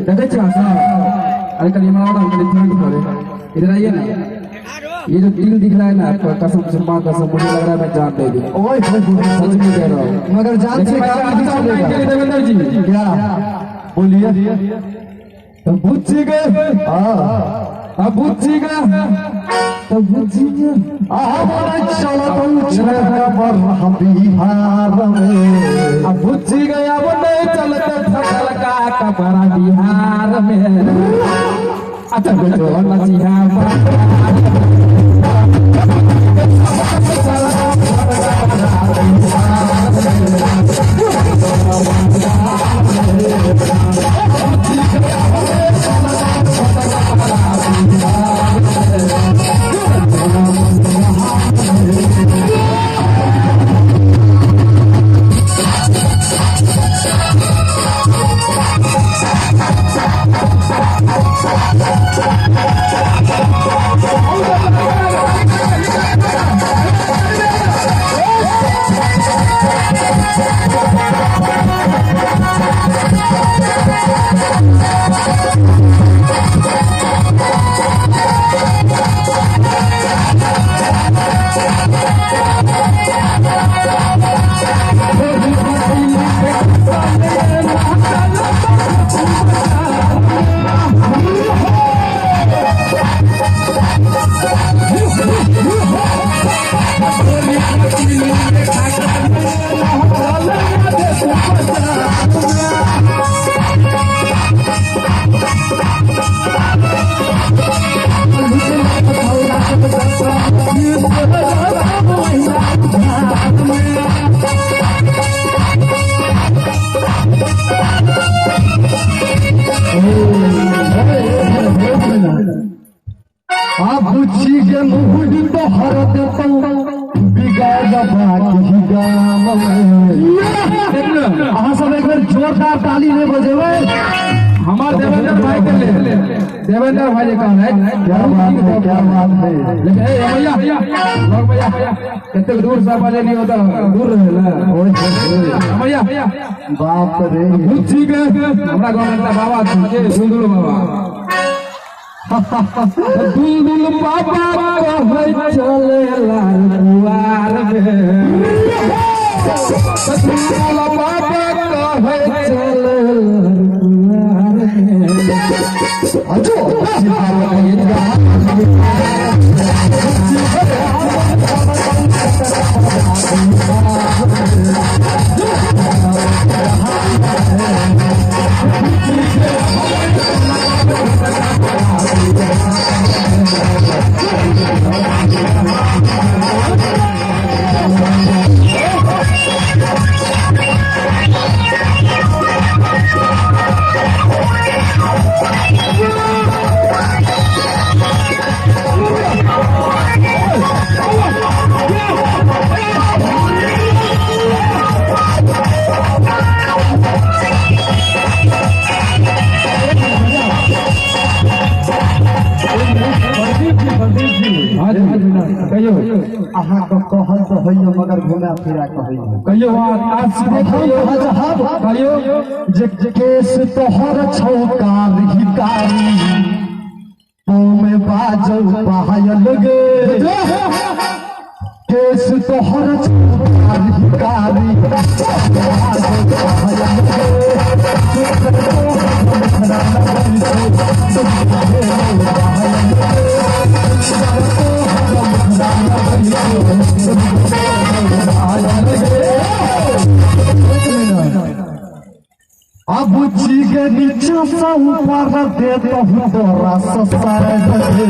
देखे छी अरे कनी इधर आइए ना। ये जो तिल दिख रहा है ना आपका, कसम से माँ कसम मुझे लग रहा है मैं जान दे दूं। ओए सच में कह रहा हूँ, मगर जान से काम नहीं चलेगा। देवेंद्र जी क्या बोलिए? तो बुझ गए, अब बुझ गए, तो बुझ गए। बिहार में अब बुझ गया, अब नहीं चलते फसल का कपड़ा बिहार में। अच्छा जो नसीहा अहाँ सब एक बेर जोरदार ताली नहीं बजेबै। हमारे देवेंद्र भाई के लिए, देवेंद्र भाई जी कौन है? क्या बात है, क्या बात है। लेकिन भैया लोग भैया कितने दूर से बजे नहीं होता, दूर रहे ना। भैया बाप रे बुझी गए। हमरा गांव में बाबा दुलदुल बाबा, दुलदुल बाबा कहै चले लाल दुआर में, दुलदुल बाबा कहै चले लाल दुआर में। अजो अहाँ के कहल तो होइयो मगर घुमा फिरा कहइयो। कहियो आज सीधे कहियो, कहियो जे केस तोहर छौ कारी कारी पाँव बाजौ पायल गे, केस तोहर छौ कारी कारी पायल गे। अब जी के नीचा से ऊपर दे तो तोरा ससर दे।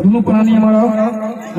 दुनू प्राणी।